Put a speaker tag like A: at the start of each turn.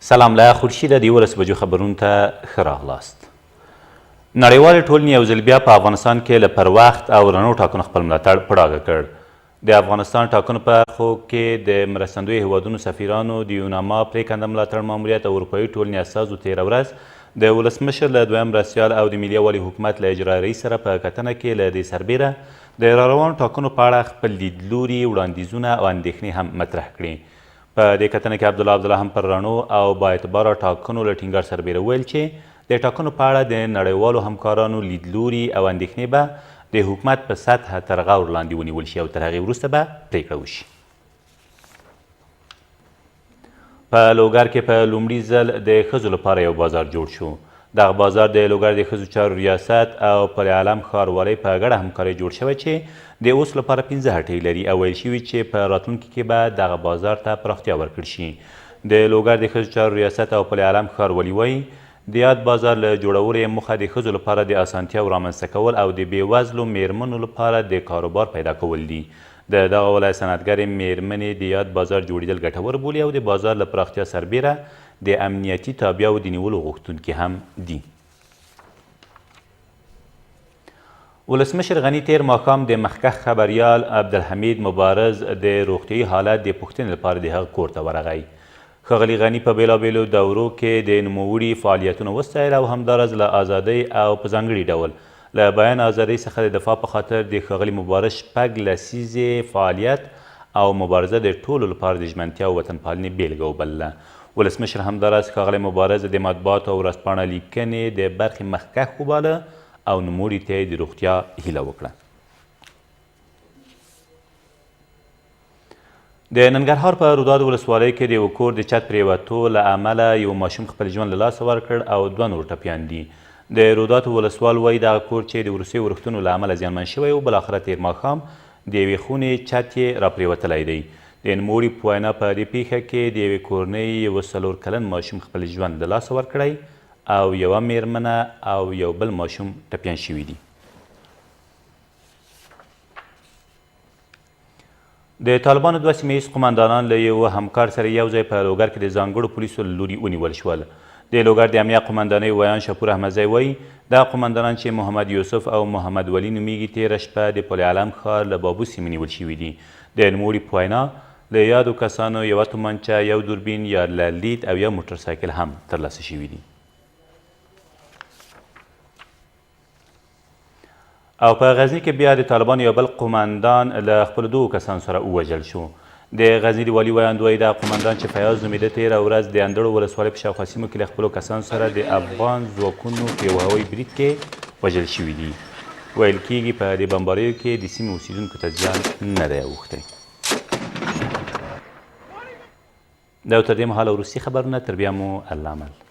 A: سلام له خورشیده د 11 بجو خبرونو ته ښه راغلاست. نړیوالې ټولنې یو ځل بیا په افغانستان کې له پر وخت او رڼو ټاکنو خپل ملاتړ په ډاګه کړ. د افغانستان ټاکنو په برخو کې د مرستندویو هېوادونو سفیرانو، د یوناما پرېکنده ملاتړ ماموریت او اروپايي ټولنې استازو تېره ورځ د ولسمشر له دویم مرستیال او د ملي یووالي حکومت له اجرایي رئیس سره په کتنه کې له دې سربېره د راروانو ټاکنو په اړه خپل لیدلوري، وړاندیزونه او اندېښنې هم مطرح کړې. په دې کتنه کې عبدالله عبدالله هم پر رڼو او با اعتباره ټاکنو له ټینګار سربېره وویل چې د ټاکنو په اړه د نړیوالو همکارانو لیدلوري او اندېښنې به د حکومت په سطحه تر غور لاندې ونیول شي او تر هغې وروسته به پرېکړه وشي. په لوګر کې په لومړي ځل د ښځو لپاره یو بازار جوړ شو. دغه بازار د لوګر د ښځو چارو ریاست او پل علم ښاروالۍ په ګډه همکارۍ جوړ شوی چې د اوس لپاره پنځه هټۍ لري او ویل شوي چې په راتلونکي کې به دغه بازار ته پراختیا ورکړ شي. د لوګر د ښځو چارو ریاست او پل علم ښاروالي وايي، د یاد بازار له جوړولو یې موخه د ښځو لپاره د اسانتیاوو رامنځته کول او د بې وزلو مېرمنو لپاره د کاروبار پیدا کول دي. د دغه ولایت صنعتګرې مېرمنې د یاد بازار جوړېدل ګټور بولي او د بازار له پراختیا سربېره د امنیتي تابیاوو د نیولو غوښتونکي هم دي. ولسمشر غني تېر ماښام د مخکښ خبریال عبدالحمید مبارز د روغتیايي حالت د پوښتنې لپاره د هغه کور ته ورغی. ښاغلي غني په بېلابېلو دورو کې د نوموړي فعالیتونه وستایل او همداراز له ازادۍ او په ځانګړي ډول له بیان ازادۍ څخه د دفاع په خاطر د ښاغلي مبارز شپږ لسیزې فعالیت او مبارزه د ټولو لپاره د ژمنتیا او وطنپالنې بېلګه وبلله. ولسمشر همداراز ښاغلی مبارز د مطبوعاتو او ورځپاڼه لیکنې د برخې مخکښ وباله او نوموړي ته یې د روغتیا هیله وکړه. د ننګرهار په روداد ولسوالۍ کې د یوه کور د چت پرېوتو له امله یو ماشوم خپل ژوند له لاسه ورکړ او دوه نور ټپیان دي. د روداتو ولسوال وایي، دغه کور چې د وروستیو ورښتونو له امله زیانمن شوی و، بالاخره تېر ماښام د یوې خونې چت یې راپرېوتلی دی. د نوموړي په وینا، په دې پېښه کې د یوې کورنۍ یوه څلور کلن ماشوم خپل ژوند له لاسه ورکړی او یوه مېرمنه او یو بل ماشوم ټپیان شوي دي. د طالبانو دوه سیمه ییز قومندانان له یوه همکار سره یو ځای په لوګر کې د ځانګړو پولیسو له لوري ونیول شول. د لوګر د امنیه قومندانۍ ویاند شاپور احمدزی وایي، دا قومندانان چې محمد یوسف او محمد ولي نومیږي تېره شپه د پل علم ښار له بابو سیمې نیول شوي دي. د نوموړي په وینا، له یادو کسانو یوه تومانچه، یو دوربین یا لرلید او یو موټرسایکل هم ترلاسه شوي دي. او په غزني کې بیا د طالبانو یو بل قومندان له خپلو دوو کسانو سره ووژل شو. د غزني د والي ویاند وایي، دغه قومندان چې فیاض نومېده تېره ورځ د اندړو ولسوالۍ په شاوخوا سیمو کې له خپلو کسانو سره د افغان ځواکونو په یوه هوایي برید کې وژل شوي دي. ویل کېږي په دې بمباریو کې د سیمې اوسېدونکو ته زیان نه دی اوښتی. دا تر دې مهاله وروستي خبرونه، تر بیا مو الله مل.